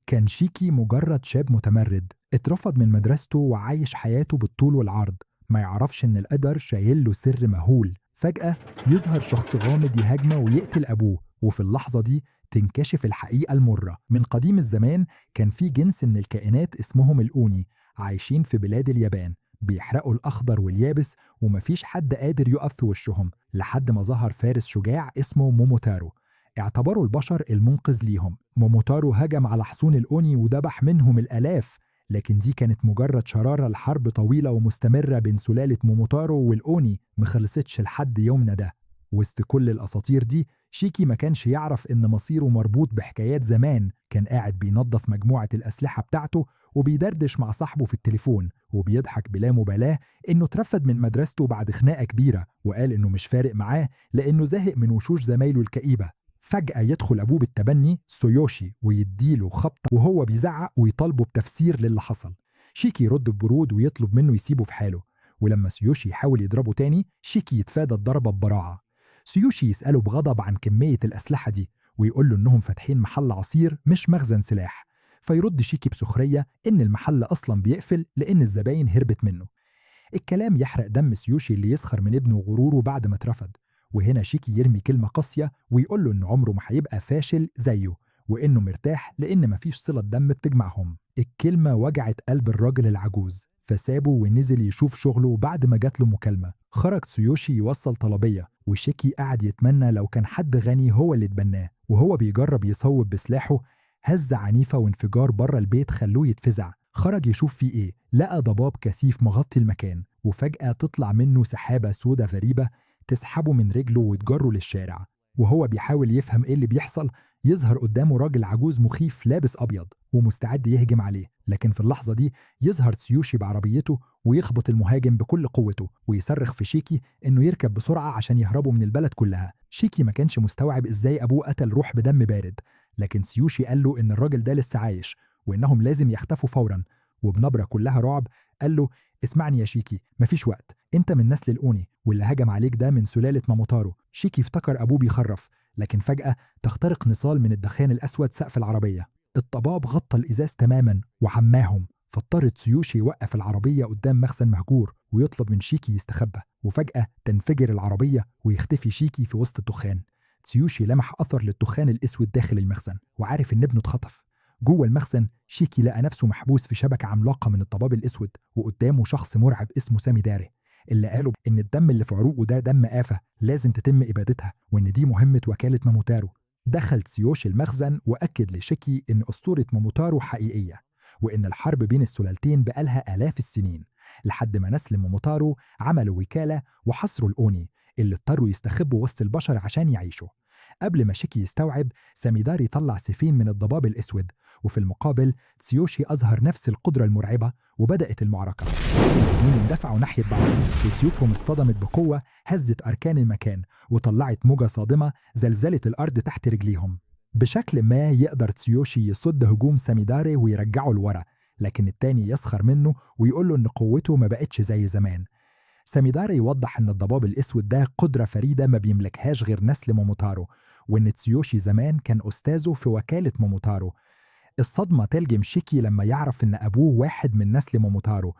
كان شيكي مجرد شاب متمرد اترفض من مدرسته وعايش حياته بالطول والعرض، ما يعرفش إن القدر شايل له سر مهول. فجأة يظهر شخص غامض يهاجمه ويقتل أبوه، وفي اللحظة دي تنكشف الحقيقة المرة. من قديم الزمان كان في جنس من الكائنات اسمهم الأوني، عايشين في بلاد اليابان، بيحرقوا الأخضر واليابس ومفيش حد قادر يقف في وشهم، لحد ما ظهر فارس شجاع اسمه موموتارو. اعتبروا البشر المنقذ ليهم. موموتارو هجم على حصون الأوني وذبح منهم الآلاف، لكن دي كانت مجرد شرارة لحرب طويلة ومستمرة بين سلالة موموتارو والأوني، مخلصتش لحد يومنا ده. وسط كل الأساطير دي شيكي ما كانش يعرف إن مصيره مربوط بحكايات زمان. كان قاعد بينظف مجموعة الأسلحة بتاعته وبيدردش مع صاحبه في التليفون وبيضحك بلا مبالاة إنه اترفد من مدرسته بعد خناقة كبيرة، وقال إنه مش فارق معاه لأنه زهق من وشوش زمايله الكئيبة. فجأة يدخل أبوه بالتبني سويوشي ويديله خبطة وهو بيزعق ويطالبه بتفسير للي حصل. شيكي يرد ببرود ويطلب منه يسيبه في حاله، ولما سيوشي يحاول يضربه تاني شيكي يتفادى الضربة ببراعة. سيوشي يسأله بغضب عن كمية الأسلحة دي ويقول له إنهم فاتحين محل عصير مش مخزن سلاح، فيرد شيكي بسخرية إن المحل أصلا بيقفل لأن الزباين هربت منه. الكلام يحرق دم سيوشي اللي يسخر من ابنه وغروره بعد ما اترفض. وهنا شيكي يرمي كلمة قاسية ويقول له إن عمره ما هيبقى فاشل زيه، وإنه مرتاح لأن مفيش صلة دم بتجمعهم. الكلمة وجعت قلب الراجل العجوز، فسابه ونزل يشوف شغله بعد ما جات له مكالمة. خرج سيوشي يوصل طلبية، وشيكي قعد يتمنى لو كان حد غني هو اللي اتبناه. وهو بيجرب يصوب بسلاحه، هزة عنيفة وانفجار بره البيت خلوه يتفزع. خرج يشوف فيه ايه، لقى ضباب كثيف مغطي المكان، وفجأة تطلع منه سحابة سودة غريبة تسحبه من رجله وتجره للشارع. وهو بيحاول يفهم ايه اللي بيحصل، يظهر قدامه راجل عجوز مخيف لابس أبيض ومستعد يهجم عليه، لكن في اللحظة دي يظهر تسيوشي بعربيته ويخبط المهاجم بكل قوته ويصرخ في شيكي إنه يركب بسرعة عشان يهربوا من البلد كلها. شيكي ما كانش مستوعب إزاي أبوه قتل روح بدم بارد، لكن سيوشي قال له إن الراجل ده لسه عايش وإنهم لازم يختفوا فورا. وبنبرة كلها رعب قال له اسمعني يا شيكي، مفيش وقت، انت من نسل الأوني واللي هجم عليك ده من سلالة ماموتارو. شيكي افتكر أبوه بيخرف، لكن فجأة تخترق نصال من الدخان الأسود سقف العربية. الضباب غطى الإزاز تماما وعماهم، فاضطر تسيوشي يوقف العربية قدام مخزن مهجور ويطلب من شيكي يستخبى. وفجأة تنفجر العربية ويختفي شيكي في وسط الدخان. تسيوشي لمح أثر للدخان الأسود داخل المخزن وعارف إن ابنه اتخطف. جوه المخزن شيكي لقى نفسه محبوس في شبكة عملاقة من الضباب الأسود، وقدامه شخص مرعب اسمه ساميداري، اللي قالوا إن الدم اللي في عروقه ده دم آفة لازم تتم إبادتها، وإن دي مهمة وكالة ماموتارو. دخل تسيوشي المخزن وأكد لشيكي إن أسطورة ماموتارو حقيقية، وإن الحرب بين السلالتين بقالها آلاف السنين، لحد ما نسل ماموتارو عملوا وكالة وحصروا الأوني اللي اضطروا يستخبوا وسط البشر عشان يعيشوا. قبل ما شيكي يستوعب، ساميداري طلع سيفين من الضباب الأسود، وفي المقابل تسيوشي أظهر نفس القدرة المرعبة وبدأت المعركة. الاتنين اندفعوا ناحية بعض وسيوفهم اصطدمت بقوة هزت أركان المكان وطلعت موجة صادمة زلزلت الأرض تحت رجليهم. بشكل ما يقدر تسيوشي يصد هجوم ساميداري ويرجعه لورا، لكن التاني يسخر منه ويقول له إن قوته ما بقتش زي زمان. ساميداري يوضح إن الضباب الأسود ده قدرة فريدة ما بيملكهاش غير نسل موموتارو، وإن تسيوشي زمان كان أستاذه في وكالة موموتارو. الصدمة تلجم شيكي لما يعرف إن أبوه واحد من نسل موموتارو،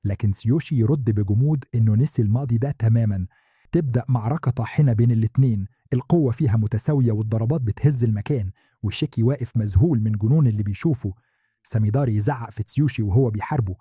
لكن سيوشي يرد بجمود إنه نسي الماضي ده تماما. تبدأ معركة طاحنة بين الاتنين، القوة فيها متساوية والضربات بتهز المكان، وشيكي واقف مذهول من جنون اللي بيشوفه. ساميداري يزعق في تسيوشي وهو بيحاربه،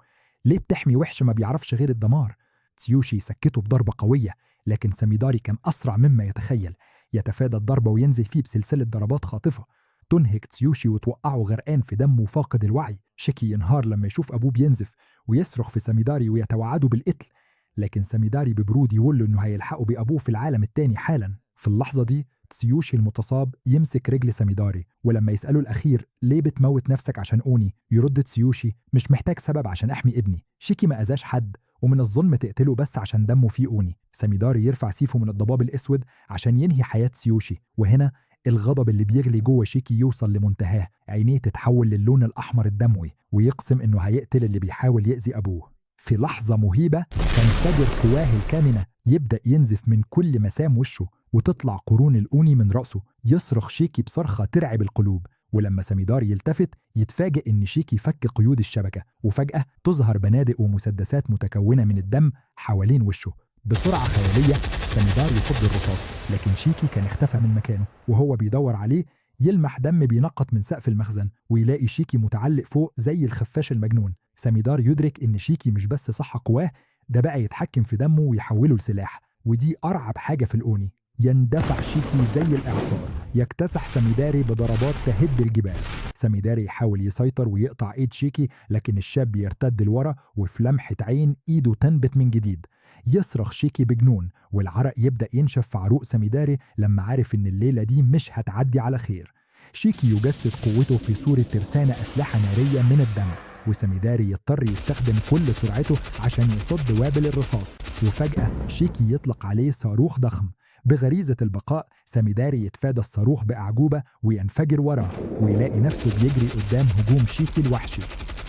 ليه بتحمي وحش ما بيعرفش غير الدمار؟ تسيوشي يسكته بضربة قوية، لكن ساميداري كان أسرع مما يتخيل، يتفادى الضربة وينزل فيه بسلسلة ضربات خاطفة تنهك تسيوشي وتوقعه غرقان في دمه وفاقد الوعي. شيكي ينهار لما يشوف أبوه بينزف ويصرخ في ساميداري ويتوعده بالقتل، لكن ساميداري ببرود يقول له إنه هيلحقه بأبوه في العالم التاني حالا. في اللحظة دي تسيوشي المتصاب يمسك رجل ساميداري، ولما يسأله الأخير ليه بتموت نفسك عشان أوني، يرد تسيوشي مش محتاج سبب عشان أحمي ابني، شيكي ما أذاش حد ومن الظلم تقتله بس عشان دمه فيه أوني. ساميداري يرفع سيفه من الضباب الأسود عشان ينهي حياة سيوشي، وهنا الغضب اللي بيغلي جوه شيكي يوصل لمنتهاه، عينيه تتحول للون الأحمر الدموي ويقسم إنه هيقتل اللي بيحاول يأذي أبوه. في لحظة مهيبة تنفجر قواه الكامنة، يبدأ ينزف من كل مسام وشه وتطلع قرون الأوني من رأسه. يصرخ شيكي بصرخة ترعب القلوب، ولما ساميدار يلتفت يتفاجئ إن شيكي فك قيود الشبكة، وفجأة تظهر بنادق ومسدسات متكونة من الدم حوالين وشه. بسرعة خيالية ساميدار يصد الرصاص، لكن شيكي كان اختفى من مكانه، وهو بيدور عليه يلمح دم بينقط من سقف المخزن ويلاقي شيكي متعلق فوق زي الخفاش المجنون. ساميدار يدرك إن شيكي مش بس صح قواه، ده بقى يتحكم في دمه ويحوله لسلاح، ودي أرعب حاجة في الأوني. يندفع شيكي زي الإعصار، يكتسح ساميداري بضربات تهد الجبال. ساميداري يحاول يسيطر ويقطع ايد شيكي، لكن الشاب يرتد لورا، وفي لمحة عين ايده تنبت من جديد. يصرخ شيكي بجنون، والعرق يبدأ ينشف في عروق ساميداري لما عارف ان الليلة دي مش هتعدي على خير. شيكي يجسد قوته في صورة ترسانة أسلحة نارية من الدم، وساميداري يضطر يستخدم كل سرعته عشان يصد وابل الرصاص. وفجأة شيكي يطلق عليه صاروخ ضخم. بغريزة البقاء ساميداري يتفادى الصاروخ بأعجوبة وينفجر وراه، ويلاقي نفسه بيجري قدام هجوم شيكي الوحشي.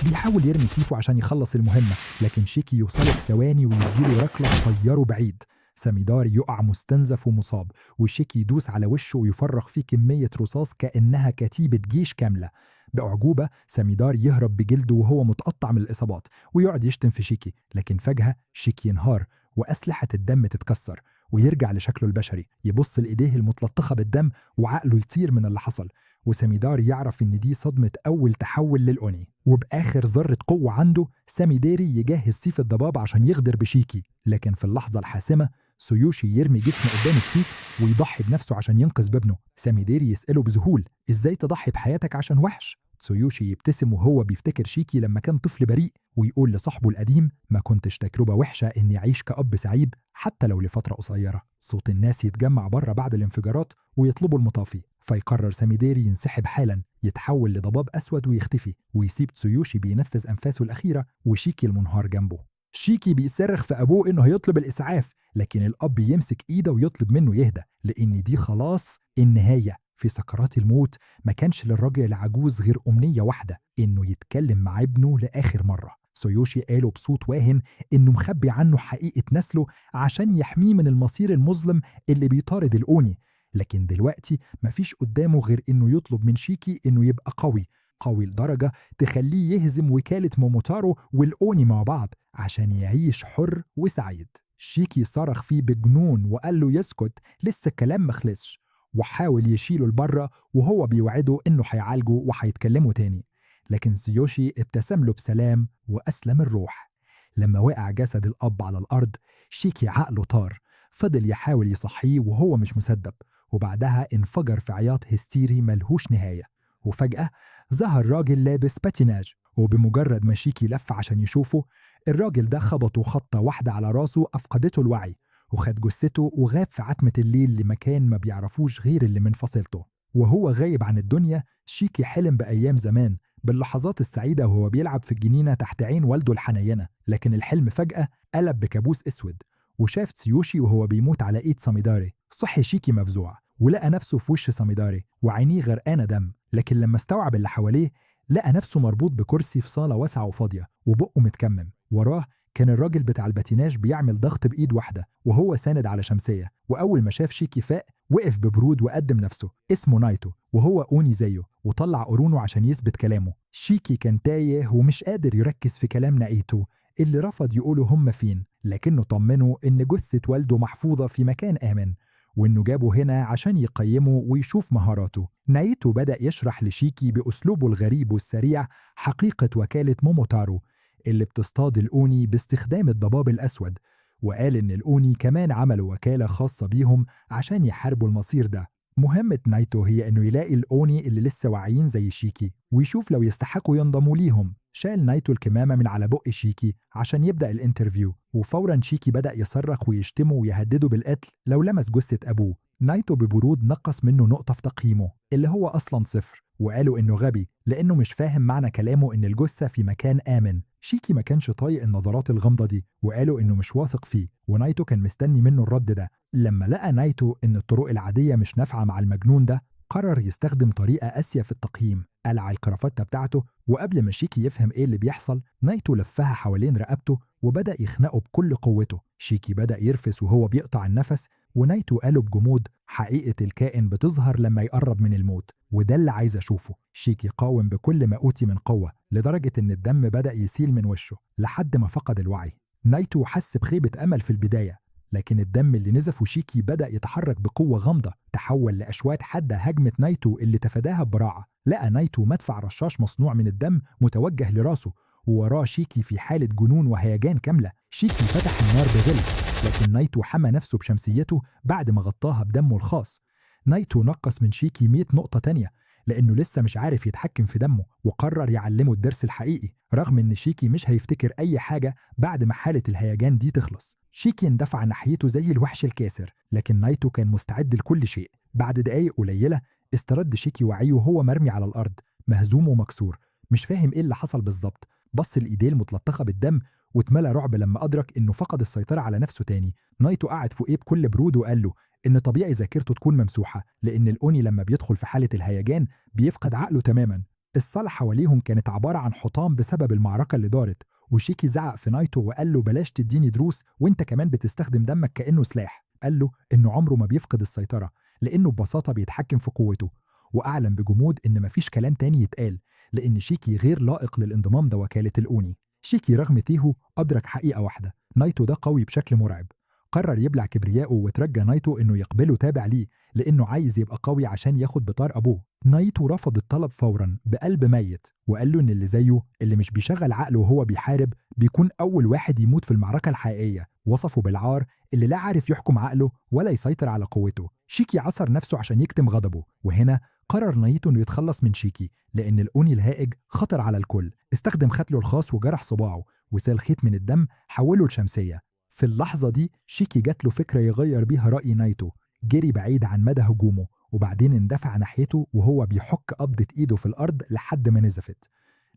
بيحاول يرمي سيفه عشان يخلص المهمة، لكن شيكي يوصله في ثواني ويديله ركلة تطيره بعيد. ساميدار يقع مستنزف ومصاب، وشيكي يدوس على وشه ويفرغ فيه كمية رصاص كأنها كتيبة جيش كاملة. بأعجوبة ساميدار يهرب بجلده وهو متقطع من الإصابات، ويقعد يشتم في شيكي، لكن فجأة شيكي ينهار وأسلحة الدم تتكسر ويرجع لشكله البشري. يبص لإيديه المتلطخة بالدم وعقله يطير من اللي حصل، وساميدار يعرف إن دي صدمة أول تحول للأوني. وبآخر ذرة قوة عنده ساميداري يجهز سيف الضباب عشان يغدر بشيكي، لكن في اللحظة الحاسمة سويوشي يرمي جسمه قدام السيف ويضحي بنفسه عشان ينقذ بابنه. ساميداري يسأله بذهول: إزاي تضحي بحياتك عشان وحش؟ تسويوشي يبتسم وهو بيفتكر شيكي لما كان طفل بريء، ويقول لصاحبه القديم: ما كنتش تجربة وحشة إني أعيش كأب سعيد حتى لو لفترة قصيرة. صوت الناس يتجمع بره بعد الانفجارات ويطلبوا المطافي، فيقرر ساميداري ينسحب حالا، يتحول لضباب أسود ويختفي، ويسيب تسويوشي بينفذ أنفاسه الأخيرة وشيكي المنهار جنبه. شيكي بيصرخ في أبوه إنه هيطلب الإسعاف، لكن الأب يمسك إيده ويطلب منه يهدى، لأن دي خلاص النهاية. في سكرات الموت ما كانش للراجل العجوز غير أمنية واحدة، إنه يتكلم مع ابنه لآخر مرة. سويوشي قاله بصوت واهن إنه مخبي عنه حقيقة نسله عشان يحميه من المصير المظلم اللي بيطارد الأوني، لكن دلوقتي مفيش قدامه غير إنه يطلب من شيكي إنه يبقى قوي، قوي لدرجة تخليه يهزم وكالة موموتارو والأوني مع بعض عشان يعيش حر وسعيد. شيكي صرخ فيه بجنون وقال له يسكت، لسه الكلام مخلصش، وحاول يشيله لبره وهو بيوعده إنه هيعالجه وهيتكلموا تاني، لكن سيوشي ابتسم له بسلام وأسلم الروح. لما وقع جسد الأب على الأرض شيكي عقله طار، فضل يحاول يصحيه وهو مش مصدق، وبعدها انفجر في عياط هستيري ملهوش نهاية. وفجأة ظهر راجل لابس باتيناج، وبمجرد ما شيكي لف عشان يشوفه الراجل ده خبطه خبطة واحدة على راسه أفقدته الوعي، وخد جثته وغاب في عتمة الليل لمكان ما بيعرفوش غير اللي من فصيلته. وهو غايب عن الدنيا شيكي حلم بأيام زمان، باللحظات السعيدة وهو بيلعب في الجنينة تحت عين والده الحنينة، لكن الحلم فجأة قلب بكابوس أسود، وشاف تسيوشي وهو بيموت على إيد ساميداري. صحي شيكي مفزوع ولقى نفسه في وش ساميداري وعينيه غرقانة دم، لكن لما استوعب اللي حواليه لقى نفسه مربوط بكرسي في صالة واسعة وفاضية وبقه متكمم. وراه كان الراجل بتاع الباتيناج بيعمل ضغط بإيد واحدة وهو ساند على شمسية، وأول ما شاف شيكي فاق وقف ببرود وقدم نفسه، اسمه نايتو وهو أوني زيه، وطلع قرونه عشان يثبت كلامه. شيكي كان تايه ومش قادر يركز في كلام نايتو اللي رفض يقوله هم فين، لكنه طمنه إن جثة والده محفوظة في مكان آمن، وإنه جابه هنا عشان يقيمه ويشوف مهاراته. نايتو بدأ يشرح لشيكي بأسلوبه الغريب والسريع حقيقة وكالة موموتارو اللي بتصطاد الأوني باستخدام الضباب الأسود، وقال إن الأوني كمان عملوا وكالة خاصة بيهم عشان يحاربوا المصير ده. مهمة نايتو هي إنه يلاقي الأوني اللي لسه واعيين زي شيكي ويشوف لو يستحقوا ينضموا ليهم. شال نايتو الكمامة من على بق شيكي عشان يبدأ ال interview، وفورا شيكي بدأ يصرخ ويشتمه ويهدده بالقتل لو لمس جثة أبوه. نايتو ببرود نقص منه نقطة في تقييمه اللي هو أصلا 0، وقالوا إنه غبي لأنه مش فاهم معنى كلامه إن الجثة في مكان آمن. شيكي ما كانش طايق النظرات الغامضة دي وقالوا إنه مش واثق فيه، ونايتو كان مستني منه الرد ده. لما لقى نايتو إن الطرق العادية مش نافعة مع المجنون ده، قرر يستخدم طريقة قاسية في التقييم. قلع الكرافتة بتاعته، وقبل ما شيكي يفهم إيه اللي بيحصل نايتو لفها حوالين رقبته وبدأ يخنقه بكل قوته. شيكي بدأ يرفس وهو بيقطع النفس، ونايتو قاله بجمود: حقيقة الكائن بتظهر لما يقرب من الموت، وده اللي عايز أشوفه. شيكي قاوم بكل ما أوتي من قوة لدرجة إن الدم بدأ يسيل من وشه لحد ما فقد الوعي. نايتو حس بخيبة أمل في البداية، لكن الدم اللي نزفه شيكي بدأ يتحرك بقوة غامضة، تحول لأشواك حادة هجمت نايتو اللي تفاداها ببراعة. لقى نايتو مدفع رشاش مصنوع من الدم متوجه لراسه، ووراه شيكي في حالة جنون وهيجان كاملة. شيكي فتح النار بغل، لكن نايتو حمى نفسه بشمسيته بعد ما غطاها بدمه الخاص. نايتو نقص من شيكي 100 نقطة تانية لأنه لسه مش عارف يتحكم في دمه، وقرر يعلمه الدرس الحقيقي رغم إن شيكي مش هيفتكر أي حاجة بعد ما حالة الهيجان دي تخلص. شيكي اندفع ناحيته زي الوحش الكاسر، لكن نايتو كان مستعد لكل شيء. بعد دقايق قليلة استرد شيكي وعيه وهو مرمي على الأرض مهزوم ومكسور، مش فاهم إيه اللي حصل بالظبط. بص لإيديه المتلطخة بالدم واتملى رعب لما أدرك إنه فقد السيطرة على نفسه تاني. نايتو قعد فوقيه بكل برود وقال له إن طبيعي ذاكرته تكون ممسوحة، لأن الأوني لما بيدخل في حالة الهيجان بيفقد عقله تماما. الصالة حواليهم كانت عبارة عن حطام بسبب المعركة اللي دارت، وشيكي زعق في نايتو وقال له بلاش تديني دروس وانت كمان بتستخدم دمك كأنه سلاح. قال له إنه عمره ما بيفقد السيطرة لأنه ببساطة بيتحكم في قوته، وأعلن بجمود إن مفيش كلام تاني يتقال لأن شيكي غير لائق للانضمام ده وكالة الأوني. شيكي رغم تيهو أدرك حقيقة واحدة: نايتو ده قوي بشكل مرعب. قرر يبلع كبريائه وترجى نايتو إنه يقبله تابع ليه لأنه عايز يبقى قوي عشان ياخد بطار أبوه. نايتو رفض الطلب فورا بقلب ميت، وقال له إن اللي زيه اللي مش بيشغل عقله وهو بيحارب بيكون أول واحد يموت في المعركة الحقيقية. وصفه بالعار اللي لا عارف يحكم عقله ولا يسيطر على قوته. شيكي عصر نفسه عشان يكتم غضبه، وهنا قرر نايتو انه يتخلص من شيكي لان الاوني الهائج خطر على الكل. استخدم ختله الخاص وجرح صباعه وسال خيط من الدم حوله لشمسيه. في اللحظه دي شيكي جات له فكره يغير بيها راي نايتو. جري بعيد عن مدى هجومه وبعدين اندفع ناحيته وهو بيحك قبضه ايده في الارض لحد ما نزفت.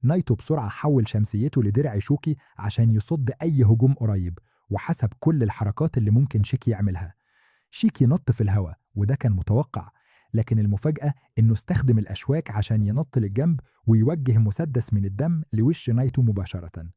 نايتو بسرعه حول شمسيته لدرع شوكي عشان يصد اي هجوم قريب، وحسب كل الحركات اللي ممكن شيكي يعملها. شيكي نط في الهواء وده كان متوقع، لكن المفاجأة إنه استخدم الأشواك عشان ينط للجنب ويوجه مسدس من الدم لوش نايتو مباشرة.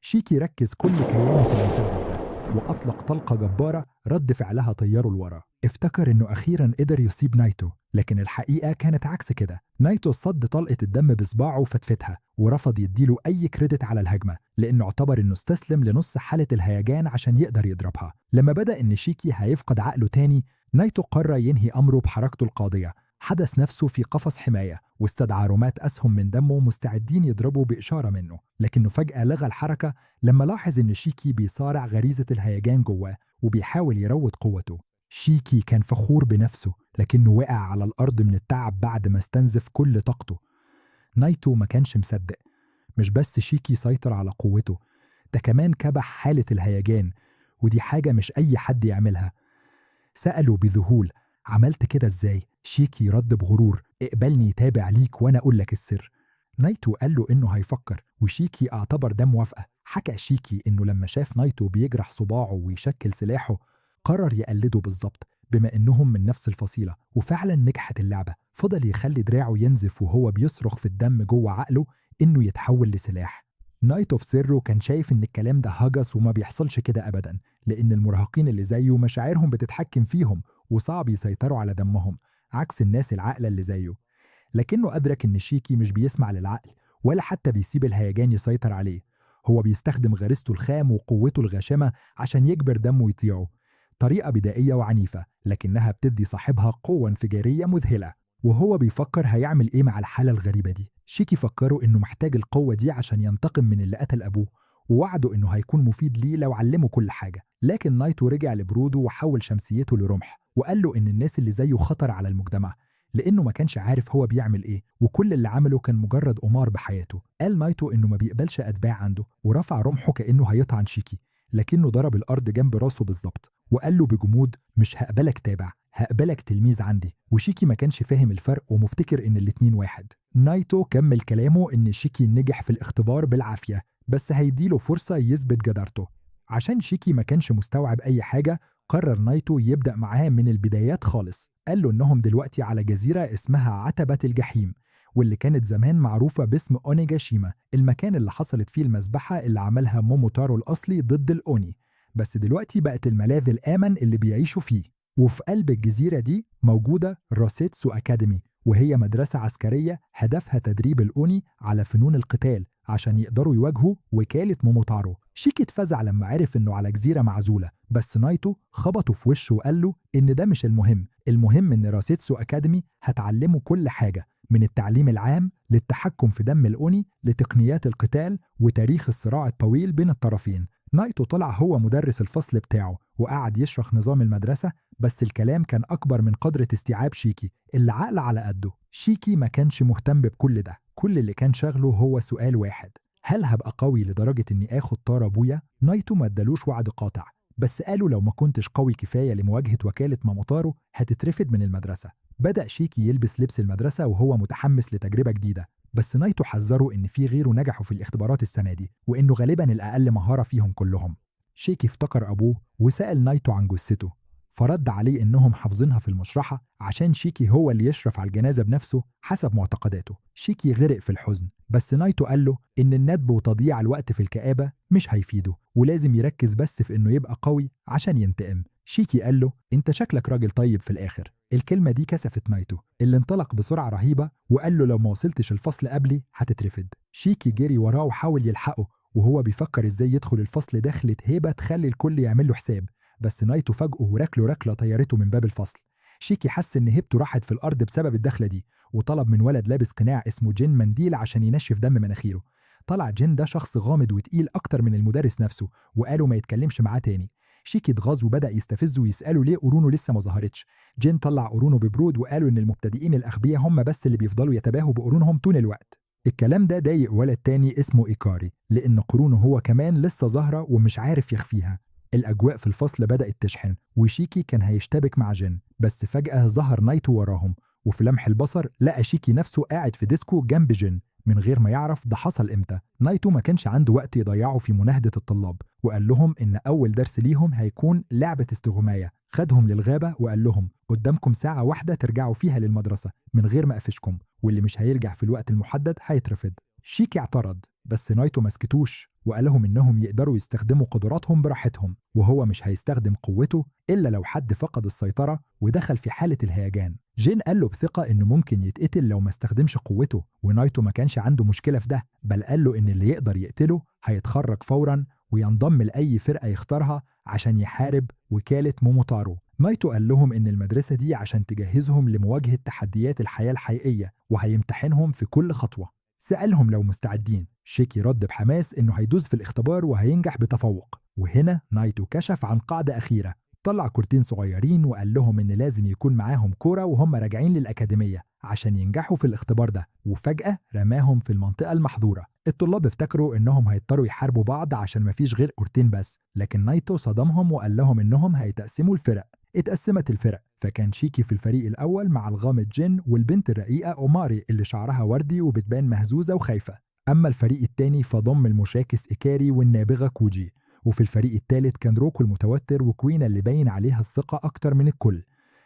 شيكي ركز كل كيانه في المسدس ده وأطلق طلقة جبارة رد فعلها طيره لورا. افتكر إنه أخيرا قدر يصيب نايتو، لكن الحقيقة كانت عكس كده. نايتو صد طلقة الدم بصباعه وفتفتها ورفض يديله أي credit على الهجمة لأنه اعتبر إنه استسلم لنص حالة الهيجان عشان يقدر يضربها. لما بدأ إن شيكي هيفقد عقله تاني، نايتو قرر ينهي أمره بحركته القاضية. حدس نفسه في قفص حماية واستدعى رماة أسهم من دمه مستعدين يضربوا بإشارة منه، لكنه فجأة لغى الحركة لما لاحظ إن شيكي بيصارع غريزة الهيجان جواه وبيحاول يروض قوته. شيكي كان فخور بنفسه لكنه وقع على الأرض من التعب بعد ما استنزف كل طاقته. نايتو ما كانش مصدق، مش بس شيكي سيطر على قوته، ده كمان كبح حالة الهيجان، ودي حاجة مش أي حد يعملها. سأله بذهول: عملت كده ازاي؟ شيكي رد بغرور: اقبلني تابع ليك وانا اقول لك السر. نايتو قال له انه هيفكر، وشيكي اعتبر ده موافقة. حكى شيكي انه لما شاف نايتو بيجرح صباعه ويشكل سلاحه قرر يقلده بالظبط بما انهم من نفس الفصيلة، وفعلا نجحت اللعبة. فضل يخلي دراعه ينزف وهو بيصرخ في الدم جوه عقله انه يتحول لسلاح. نايتو في سره كان شايف ان الكلام ده هجس وما بيحصلش كده ابدا، لان المراهقين اللي زيه مشاعرهم بتتحكم فيهم وصعب يسيطروا على دمهم عكس الناس العاقلة اللي زيه. لكنه أدرك إن شيكي مش بيسمع للعقل ولا حتى بيسيب الهيجان يسيطر عليه، هو بيستخدم غريزته الخام وقوته الغاشمة عشان يجبر دمه يطيعه. طريقة بدائية وعنيفة لكنها بتدي صاحبها قوة انفجارية مذهلة. وهو بيفكر هيعمل إيه مع الحالة الغريبة دي، شيكي فكره إنه محتاج القوة دي عشان ينتقم من اللي قتل أبوه، ووعده إنه هيكون مفيد ليه لو علمه كل حاجة. لكن نايتو رجع لبروده وحول شمسيته لرمح، وقال له إن الناس اللي زيه خطر على المجتمع لأنه ما كانش عارف هو بيعمل إيه، وكل اللي عمله كان مجرد قمار بحياته. قال نايتو إنه ما بيقبلش أتباع عنده، ورفع رمحه كأنه هيطعن شيكي، لكنه ضرب الأرض جنب راسه بالظبط، وقال له بجمود: مش هقبلك تابع، هقبلك تلميذ عندي. وشيكي ما كانش فاهم الفرق ومفتكر إن الاتنين واحد. نايتو كمل كلامه إن شيكي نجح في الاختبار بالعافية، بس هيديله فرصة يثبت جدارته. عشان شيكي ما كانش مستوعب أي حاجة، قرر نايتو يبدأ معاه من البدايات خالص. قال له إنهم دلوقتي على جزيرة اسمها عتبة الجحيم، واللي كانت زمان معروفة باسم أونيجاشيما، المكان اللي حصلت فيه المذبحة اللي عملها موموتارو الأصلي ضد الأوني، بس دلوقتي بقت الملاذ الآمن اللي بيعيشوا فيه. وفي قلب الجزيرة دي موجودة راسيتسو أكاديمي، وهي مدرسة عسكرية هدفها تدريب الأوني على فنون القتال عشان يقدروا يواجهوا وكالة موموتارو. شيكي اتفزع لما عرف انه على جزيرة معزولة، بس نايتو خبطه في وشه وقال له ان ده مش المهم، المهم ان راسيتسو أكاديمي هتعلمه كل حاجة، من التعليم العام للتحكم في دم الأوني لتقنيات القتال وتاريخ الصراع الطويل بين الطرفين. نايتو طلع هو مدرس الفصل بتاعه وقعد يشرح نظام المدرسة، بس الكلام كان أكبر من قدرة استيعاب شيكي اللي عقل على قده. شيكي ما كانش مهتم بكل ده، كل اللي كان شغله هو سؤال واحد: هل هبقى قوي لدرجة إني آخد طار أبويا؟ نايتو ما ادالوش وعد قاطع، بس قالوا لو ما كنتش قوي كفاية لمواجهة وكالة ماموتارو هتترفد من المدرسة. بدأ شيكي يلبس لبس المدرسة وهو متحمس لتجربة جديدة، بس نايتو حذره إن في غيره نجحوا في الاختبارات السنة دي وإنه غالبا الأقل مهارة فيهم كلهم. شيكي افتكر أبوه وسأل نايتو عن جثته، فرد عليه إنهم حافظينها في المشرحة عشان شيكي هو اللي يشرف على الجنازة بنفسه حسب معتقداته. شيكي غرق في الحزن، بس نايتو قال له إن الندب وتضييع الوقت في الكآبة مش هيفيده، ولازم يركز بس في إنه يبقى قوي عشان ينتقم. شيكي قال له أنت شكلك راجل طيب في الآخر. الكلمة دي كسفت نايتو اللي انطلق بسرعة رهيبة وقال له لو ما وصلتش الفصل قبلي هتترفد. شيكي جري وراه وحاول يلحقه وهو بيفكر ازاي يدخل الفصل دخلة هيبة تخلي الكل يعمل له حساب، بس نايتو فاجئه وركله ركلة طيرته من باب الفصل. شيكي حس ان هيبته راحت في الارض بسبب الدخلة دي، وطلب من ولد لابس قناع اسمه جين منديل عشان ينشف دم مناخيره. طلع جين ده شخص غامض وتقيل اكتر من المدرس نفسه، وقالوا ما يتكلمش معاه تاني. شيكي اتغاظ وبدأ يستفزه ويسأله ليه قرونه لسه ما ظهرتش. جين طلع قرونه ببرود وقالوا ان المبتدئين الاغبياء هم بس اللي بيفضلوا يتباهوا بقرونهم طول الوقت. الكلام ده ضايق ولد تاني اسمه إيكاري، لأن قرونه هو كمان لسه ظاهرة ومش عارف يخفيها. الأجواء في الفصل بدأت تشحن، وشيكي كان هيشتبك مع جين، بس فجأة ظهر نايتو وراهم، وفي لمح البصر لقى شيكي نفسه قاعد في ديسكو جنب جين من غير ما يعرف ده حصل امتى. نايتو ما كانش عنده وقت يضيعه في مناهدة الطلاب، وقال لهم إن أول درس ليهم هيكون لعبة استغماية. خدهم للغابة وقال لهم قدامكم ساعة واحدة ترجعوا فيها للمدرسة من غير ما أقفشكم، واللي مش هيرجع في الوقت المحدد هيترفد. شيكي اعترض، بس نايتو مسكتوش وقال لهم إنهم يقدروا يستخدموا قدراتهم براحتهم، وهو مش هيستخدم قوته إلا لو حد فقد السيطرة ودخل في حالة الهيجان. جين قال له بثقة إنه ممكن يتقتل لو ما استخدمش قوته، ونايتو ما كانش عنده مشكلة في ده، بل قال له إن اللي يقدر يقتله هيتخرج فورا وينضم لأي فرقة يختارها عشان يحارب وكالة موموتارو. نايتو قال لهم إن المدرسة دي عشان تجهزهم لمواجهة تحديات الحياة الحقيقية، وهيمتحنهم في كل خطوة. سألهم لو مستعدين. شيكي رد بحماس إنه هيدوز في الاختبار وهينجح بتفوق. وهنا نايتو كشف عن قاعدة أخيرة، طلع كورتين صغيرين وقال لهم إن لازم يكون معاهم كورة وهم راجعين للأكاديمية عشان ينجحوا في الاختبار ده، وفجأة رماهم في المنطقة المحظورة. الطلاب افتكروا إنهم هيضطروا يحاربوا بعض عشان مفيش غير كورتين بس، لكن نايتو صدمهم وقال لهم إنهم هيتقسموا الفرق. اتقسمت الفرق، فكان شيكي في الفريق الأول مع الغامض جين والبنت الرقيقة أوماري اللي شعرها وردي وبتبان مهزوزة وخايفة. أما الفريق الثاني فضم المشاكس إيكاري والنابغة كوجي، وفي الفريق الثالث كان روكو المتوتر وكوينا اللي باين عليها الثقة أكتر من الكل.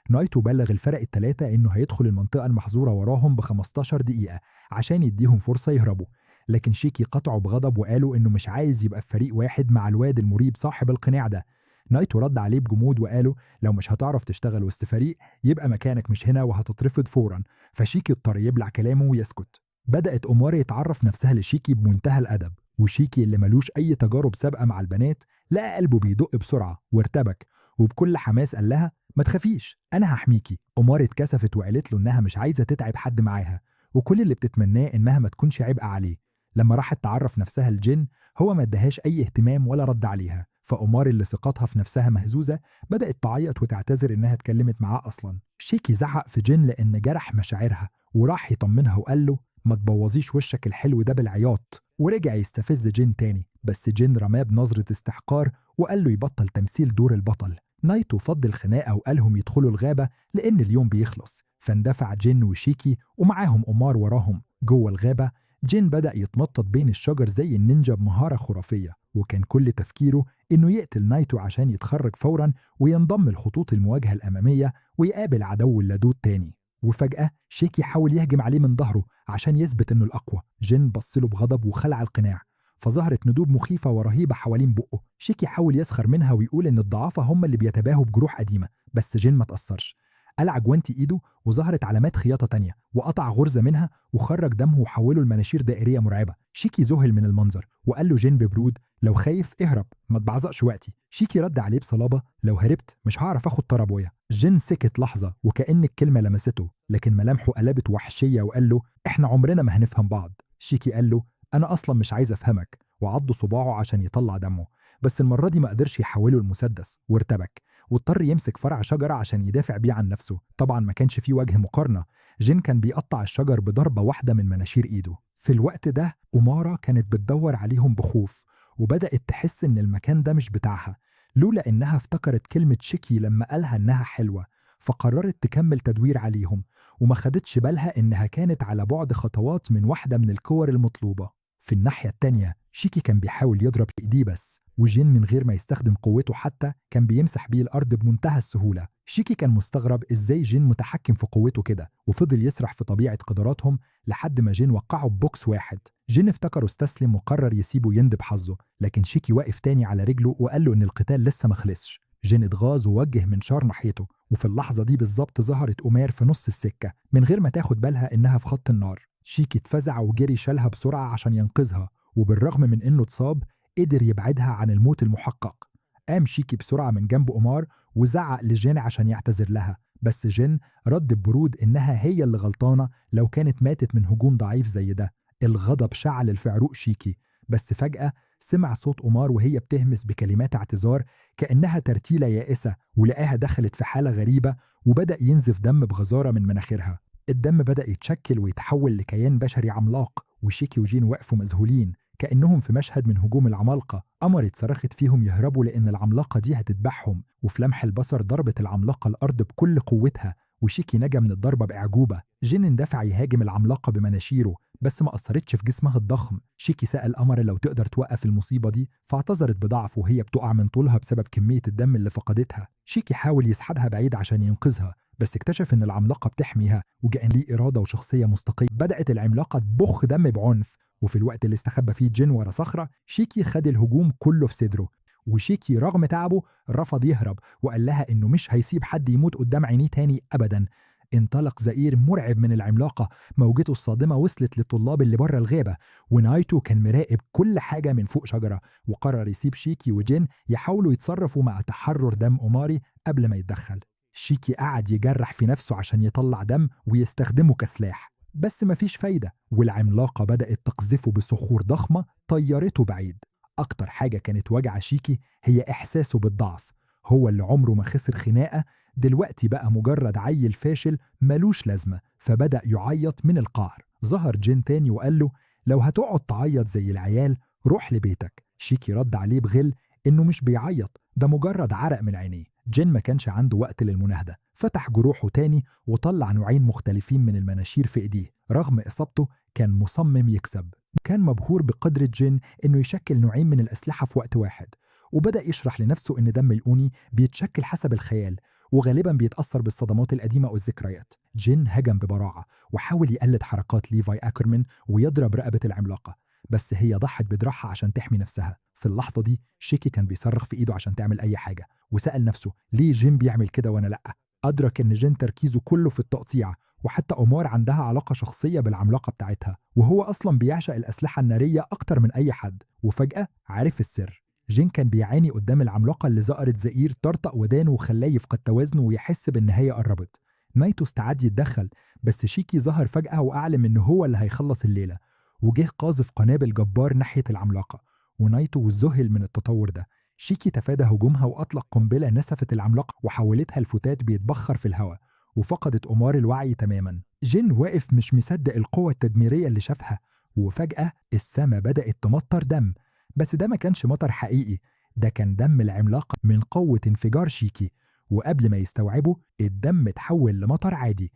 نايتو بلغ الفرق الثلاثة إنه هيدخل المنطقة المحظورة وراهم ب 15 دقيقة عشان يديهم فرصة يهربوا، لكن شيكي قطعوا بغضب وقالوا إنه مش عايز يبقى في فريق واحد مع الواد المريب صاحب القناع ده. نايتو رد عليه بجمود وقاله لو مش هتعرف تشتغل وسط فريق يبقى مكانك مش هنا وهتترفض فورا. فشيكي اضطر يبلع كلامه ويسكت. بدأت أوماري تعرف نفسها لشيكي بمنتهى الأدب، وشيكي اللي ملوش أي تجارب سابقة مع البنات لقى قلبه بيدق بسرعة وارتبك، وبكل حماس قال لها ما تخافيش أنا هحميكي. أوماري اتكسفت وقالت له إنها مش عايزة تتعب حد معاها، وكل اللي بتتمناه إنها ما تكونش عبء عليه. لما راحت تعرف نفسها لجين هو ما ادهاش أي اهتمام ولا رد عليها، فأوماري اللي ثقتها في نفسها مهزوزة بدأت تعيط وتعتذر إنها اتكلمت معاه أصلا. شيكي زعق في جين لأن جرح مشاعرها، وراح يطمنها وقال له ما تبوظيش وشك الحلو ده بالعياط، ورجع يستفز جين تاني، بس جين رماه بنظرة استحقار وقال له يبطل تمثيل دور البطل. نايتو فض الخناقة وقالهم يدخلوا الغابة لأن اليوم بيخلص، فاندفع جين وشيكي ومعاهم أومار وراهم. جوه الغابة جين بدأ يتنطط بين الشجر زي النينجا بمهارة خرافية، وكان كل تفكيره إنه يقتل نايتو عشان يتخرج فورا وينضم لخطوط المواجهة الأمامية ويقابل عدو اللدود تاني. وفجأة شيكي حاول يهجم عليه من ظهره عشان يثبت إنه الأقوى. جين بصله بغضب وخلع القناع، فظهرت ندوب مخيفة ورهيبة حوالين بقه. شيكي حاول يسخر منها ويقول إن الضعافة هم اللي بيتباهوا بجروح قديمة، بس جين ما تأثرش. قلع جوانتي ايده وظهرت علامات خياطة تانية، وقطع غرزة منها وخرج دمه وحوله لمناشير دائرية مرعبة. شيكي ذهل من المنظر وقال له جين ببرود: لو خايف اهرب، ما تبعزقش وقتي. شيكي رد عليه بصلابة: لو هربت مش هعرف اخد طار ابويا. جين سكت لحظة وكأن الكلمة لمسته، لكن ملامحه قلبت وحشية وقال له: احنا عمرنا ما هنفهم بعض. شيكي قال له: انا اصلا مش عايز افهمك، وعض صباعه عشان يطلع دمه، بس المرة دي ما قدرش يحوله المسدس وارتبك، واضطر يمسك فرع شجرة عشان يدافع بيه عن نفسه. طبعا ما كانش فيه وجه مقارنة، جين كان بيقطع الشجر بضربة واحدة من مناشير ايده. في الوقت ده أمارة كانت بتدور عليهم بخوف، وبدأت تحس إن المكان ده مش بتاعها، لولا إنها افتكرت كلمة شيكي لما قالها إنها حلوة، فقررت تكمل تدوير عليهم، وما خدتش بالها إنها كانت على بعد خطوات من واحدة من الكور المطلوبة. في الناحية التانية شيكي كان بيحاول يضرب بإيديه بس، وجين من غير ما يستخدم قوته حتى كان بيمسح بيه الأرض بمنتهى السهولة. شيكي كان مستغرب إزاي جين متحكم في قوته كده، وفضل يسرح في طبيعة قدراتهم لحد ما جين وقعه ببوكس واحد. جين افتكره استسلم وقرر يسيبه يندب حظه، لكن شيكي وقف تاني على رجله وقال له إن القتال لسه ما خلصش. جين اتغاظ ووجه منشار ناحيته، وفي اللحظة دي بالظبط ظهرت أومير في نص السكة من غير ما تاخد بالها إنها في خط النار. شيكي اتفزع وجري شالها بسرعة عشان ينقذها، وبالرغم من إنه اتصاب قدر يبعدها عن الموت المحقق. قام شيكي بسرعة من جنب أومار وزعق لجين عشان يعتذر لها، بس جين رد ببرود إنها هي اللي غلطانة لو كانت ماتت من هجوم ضعيف زي ده. الغضب شعل في عروق شيكي، بس فجأة سمع صوت أومار وهي بتهمس بكلمات اعتذار كأنها ترتيلة يائسة، ولقاها دخلت في حالة غريبة وبدأ ينزف دم بغزارة من مناخيرها. الدم بدأ يتشكل ويتحول لكيان بشري عملاق، وشيكي وجين وقفوا مذهولين كأنهم في مشهد من هجوم العمالقة. قمر اتصرخت فيهم يهربوا لأن العملاقة دي هتذبحهم، وفي لمح البصر ضربت العملاقة الأرض بكل قوتها، وشيكي نجا من الضربة بإعجوبة. جين اندفع يهاجم العملاقة بمناشيره بس ما أثرتش في جسمها الضخم. شيكي سأل قمر لو تقدر توقف المصيبة دي، فاعتذرت بضعف وهي بتقع من طولها بسبب كمية الدم اللي فقدتها. شيكي حاول يسحبها بعيد عشان ينقذها، بس اكتشف ان العملاقة بتحميها وكأن ليه إرادة وشخصية مستقلة. بدأت العملاقة تبخ دم بعنف، وفي الوقت اللي استخبى فيه جين ورا صخرة شيكي خد الهجوم كله في صدره. وشيكي رغم تعبه رفض يهرب وقال لها انه مش هيسيب حد يموت قدام عينيه تاني ابدا. انطلق زئير مرعب من العملاقة، موجته الصادمة وصلت للطلاب اللي بره الغابة، ونايتو كان مراقب كل حاجة من فوق شجرة، وقرر يسيب شيكي وجين يحاولوا يتصرفوا مع تحرر دم أوماري قبل ما يتدخل. شيكي قعد يجرح في نفسه عشان يطلع دم ويستخدمه كسلاح، بس مفيش فايدة، والعملاقة بدأت تقذفه بصخور ضخمة طيرته بعيد. أكتر حاجة كانت وجع شيكي هي إحساسه بالضعف، هو اللي عمره ما خسر خناقة دلوقتي بقى مجرد عيل فاشل ملوش لازمة، فبدأ يعيط من القعر. ظهر جين تاني وقال له لو هتقعد تعيط زي العيال روح لبيتك. شيكي رد عليه بغل إنه مش بيعيط، ده مجرد عرق من عينيه. جين ما كانش عنده وقت للمناهدة، فتح جروحه تاني وطلع نوعين مختلفين من المناشير في إيديه. رغم إصابته كان مصمم يكسب. كان مبهور بقدرة جين إنه يشكل نوعين من الأسلحة في وقت واحد، وبدأ يشرح لنفسه إن دم الأوني بيتشكل حسب الخيال وغالبا بيتأثر بالصدمات القديمة أو الذكريات. جين هجم ببراعة وحاول يقلد حركات ليفاي أكرمان ويضرب رقبة العملاقة، بس هي ضحت بدراعها عشان تحمي نفسها. في اللحظة دي شيكي كان بيصرخ في إيده عشان تعمل أي حاجة، وسأل نفسه ليه جين بيعمل كده وأنا لأ. أدرك إن جين تركيزه كله في التقطيع، وحتى أومار عندها علاقة شخصية بالعملاقة بتاعتها، وهو أصلا بيعشق الأسلحة النارية أكتر من أي حد. وفجأة عرف السر. جين كان بيعاني قدام العملاقة اللي زقرت زئير طرطق ودانه وخلاه يفقد توازنه ويحس بالنهاية قربت. نايتو استعد يتدخل، بس شيكي ظهر فجأة وأعلم إن هو اللي هيخلص الليلة، وجه قاذف قنابل جبار ناحية العملاقة، ونايتو ذهل من التطور ده. شيكي تفادى هجومها وأطلق قنبلة نسفت العملاقة وحولتها لفتات بيتبخر في الهواء، وفقدت أومار الوعي تماما. جين واقف مش مصدق القوة التدميرية اللي شافها، وفجأة السما بدأت تمطر دم، بس ده ما كانش مطر حقيقي، ده كان دم العملاقة من قوة انفجار شيكي. وقبل ما يستوعبه الدم اتحول لمطر عادي.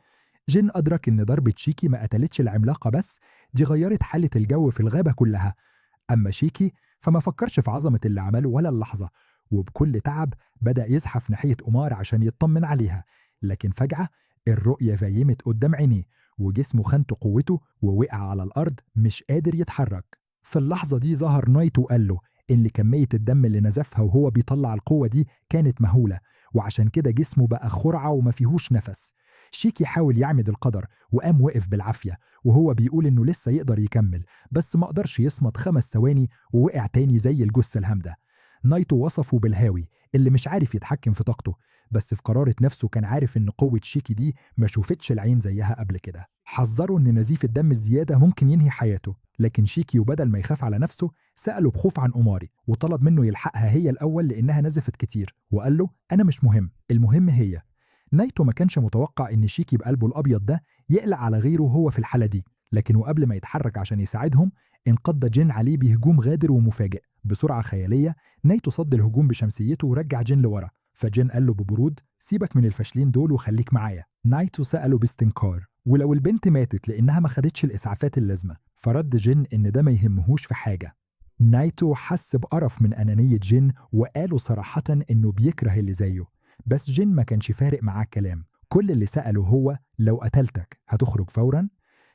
جين أدرك إن ضربة شيكي ما قتلتش العملاقة بس، دي غيرت حالة الجو في الغابة كلها. أما شيكي فما فكرش في عظمة اللي عمله ولا اللحظة، وبكل تعب بدأ يزحف ناحية أومار عشان يطمن عليها. لكن فجأة الرؤية فيمت قدام عينيه، وجسمه خانته قوته ووقع على الأرض مش قادر يتحرك. في اللحظة دي ظهر نايتو وقال له إن كمية الدم اللي نزفها وهو بيطلع القوة دي كانت مهولة، وعشان كده جسمه بقى خرعة وما فيهوش نفس. شيكي حاول يعمد القدر وقام وقف بالعافية وهو بيقول إنه لسه يقدر يكمل، بس ما قدرش يصمد 5 ثواني ووقع تاني زي الجثة الهامدة. نايتو وصفه بالهاوي اللي مش عارف يتحكم في طاقته، بس في قرارة نفسه كان عارف إن قوة شيكي دي ما شوفتش العين زيها قبل كده. حذره إن نزيف الدم الزيادة ممكن ينهي حياته، لكن شيكي وبدل ما يخاف على نفسه سأله بخوف عن أوماري وطلب منه يلحقها هي الأول لأنها نزفت كتير، وقال له أنا مش مهم، المهم هي. نايتو ما كانش متوقع إن شيكي بقلبه الأبيض ده يقلق على غيره وهو في الحالة دي، لكن وقبل ما يتحرك عشان يساعدهم انقض جين عليه بهجوم غادر ومفاجئ. بسرعة خيالية نايتو صد الهجوم بشمسيته ورجع جين لورا، فجين قال له ببرود سيبك من الفاشلين دول وخليك معايا. نايتو سأله باستنكار ولو البنت ماتت لأنها ما خدتش الإسعافات اللازمة؟ فرد جين إن ده ما يهمهوش في حاجة. نايتو حس بقرف من أنانية جين وقاله صراحة إنه بيكره اللي زيه، بس جين ما كانش فارق معاه الكلام. كل اللي سأله هو لو قتلتك هتخرج فورا؟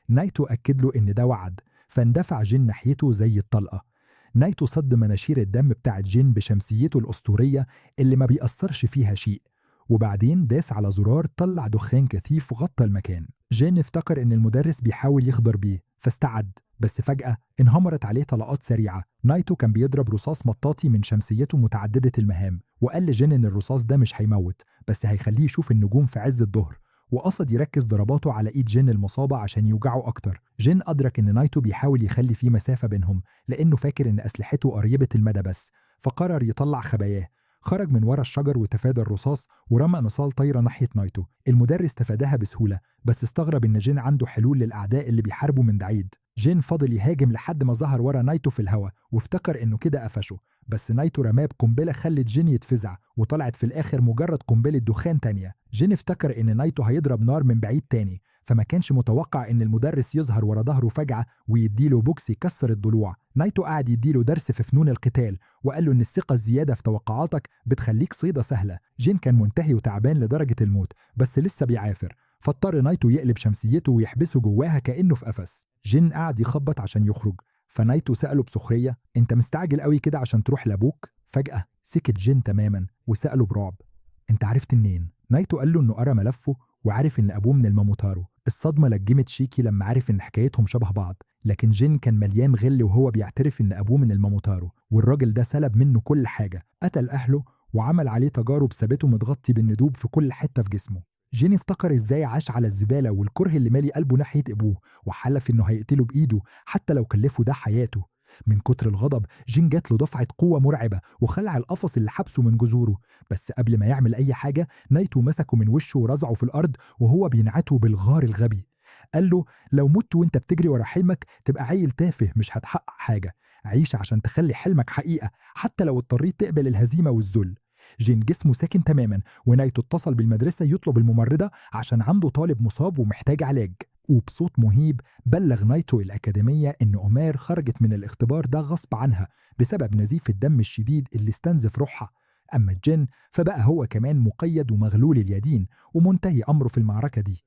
نايتو أكد له إن ده وعد، فاندفع جين ناحيته زي الطلقة. نايتو صد مناشير الدم بتاعت جين بشمسيته الأسطورية اللي ما بيأثرش فيها شيء، وبعدين داس على زرار طلع دخان كثيف وغطى المكان. جين افتكر إن المدرس بيحاول يخدر بيه فاستعد، بس فجأة انهمرت عليه طلقات سريعة. نايتو كان بيضرب رصاص مطاطي من شمسيته متعددة المهام، وقال لجين إن الرصاص ده مش هيموت بس هيخليه يشوف النجوم في عز الظهر، وقصد يركز ضرباته على ايد جين المصابة عشان يوجعه أكتر. جين أدرك إن نايتو بيحاول يخلي فيه مسافة بينهم لأنه فاكر إن أسلحته قريبة المدى بس، فقرر يطلع خباياه. خرج من ورا الشجر وتفادى الرصاص ورمى نصال طايرة ناحية نايتو. المدرس تفاداها بسهولة، بس استغرب إن جين عنده حلول للأعداء اللي بيحاربوا من بعيد. جين فضل يهاجم لحد ما ظهر ورا نايتو في الهوا وافتكر إنه كده قفشه، بس نايتو رماه بقنبلة خلت جين يتفزع، وطلعت في الآخر مجرد قنبلة دخان تانية. جين افتكر إن نايتو هيضرب نار من بعيد تاني، فما كانش متوقع إن المدرس يظهر ورا ظهره فجأة ويديله بوكس يكسر الضلوع. نايتو قعد يديله درس في فنون القتال وقال له إن الثقة الزيادة في توقعاتك بتخليك صيدة سهلة. جين كان منتهي وتعبان لدرجة الموت بس لسه بيعافر، فاضطر نايتو يقلب شمسيته ويحبسه جواها كأنه في قفص. جين قعد يخبط عشان يخرج، فنايتو سأله بسخرية انت مستعجل قوي كده عشان تروح لأبوك؟ فجأة سكت جين تماما وسأله برعب انت عرفت منين؟ نايتو قال له انه قرا ملفه وعارف ان ابوه من الماموتارو. الصدمة لجمت شيكي لما عرف ان حكايتهم شبه بعض، لكن جين كان مليان غل وهو بيعترف ان ابوه من الماموتارو، والراجل ده سلب منه كل حاجة، قتل اهله وعمل عليه تجارب سابته متغطي بالندوب في كل حتة في جسمه. جين افتكر ازاي عاش على الزبالة والكره اللي مالي قلبه ناحية ابوه، وحلف انه هيقتله بايده حتى لو كلفه ده حياته. من كتر الغضب جين جات له دفعة قوة مرعبة وخلع القفص اللي حبسه من جذوره، بس قبل ما يعمل أي حاجة نايتو مسكه من وشه ورزعه في الأرض وهو بينعته بالغار الغبي. قال له لو مت وانت بتجري ورا حلمك تبقى عيل تافه مش هتحقق حاجة، عيش عشان تخلي حلمك حقيقة حتى لو اضطريت تقبل الهزيمة والذل. جين جسمه ساكن تماما، ونايتو اتصل بالمدرسة يطلب الممرضة عشان عنده طالب مصاب ومحتاج علاج. وبصوت مهيب بلغ نايتو الأكاديمية إن أومير خرجت من الاختبار ده غصب عنها بسبب نزيف الدم الشديد اللي استنزف روحها. أما جين فبقى هو كمان مقيد ومغلول اليدين ومنتهي أمره في المعركة دي.